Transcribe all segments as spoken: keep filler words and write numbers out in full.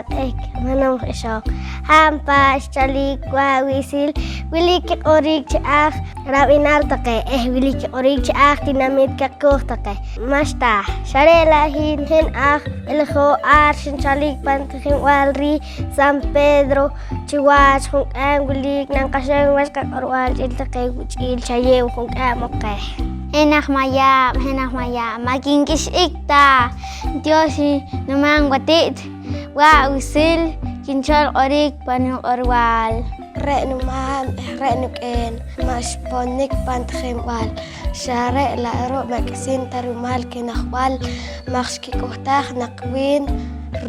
Q'ehk, manom ixoq. Hab' pa' xchalik wa' wi'sil, wilik kiq'orik chi aj rab'inal taqe eh wilik kiq'orik chi aj tinamit kaqooj taqe. Ma'xta, xa re' la' hin, hin aj Eljo ar xinchalik pan tijinb'al riij San Pedro chiwach junk'aam wilik nanqaxam wach qaq'orb'al ch'iil taqe wuch'iil chayeew junk'aam oq qeh. Hin aj Mayaab', hin aj Mayaab', ma' kink'ix'ik ta. Tyoox numaam wati't wa' wi'sil kinchol q'orik pan nuq'orb'al. Re' numaam eh re' nuk'een ma' xponik pan tijinb'al, xa re' la' ru' ma' k'isiin ta rumal kino'jb'al maj xkik'uhtaaj naq wiin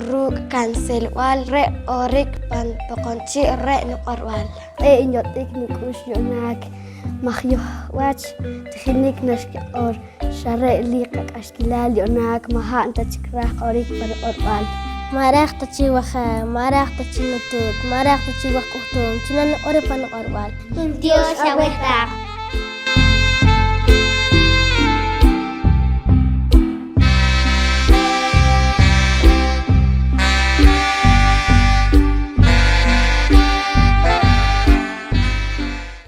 ruuk' kanselb'al re' q'orik pan Poqomchi' re' nuq'orb'al. Q'ee' nyot'ik nuk'ux yu'naak maj yohwach tijinik naxkiq'or, xa re' li qak'axkilal yu'naak ma' hab' ta chik raaj q'orik pa riq'orb'al. Ma' raaj ta chi wajaaw, ma' raaj ta chi nutuut, ma' raaj ta chi waj k'uhtuum chi naniq'or i pa niq'orb'al. Juntyoox aweh taq,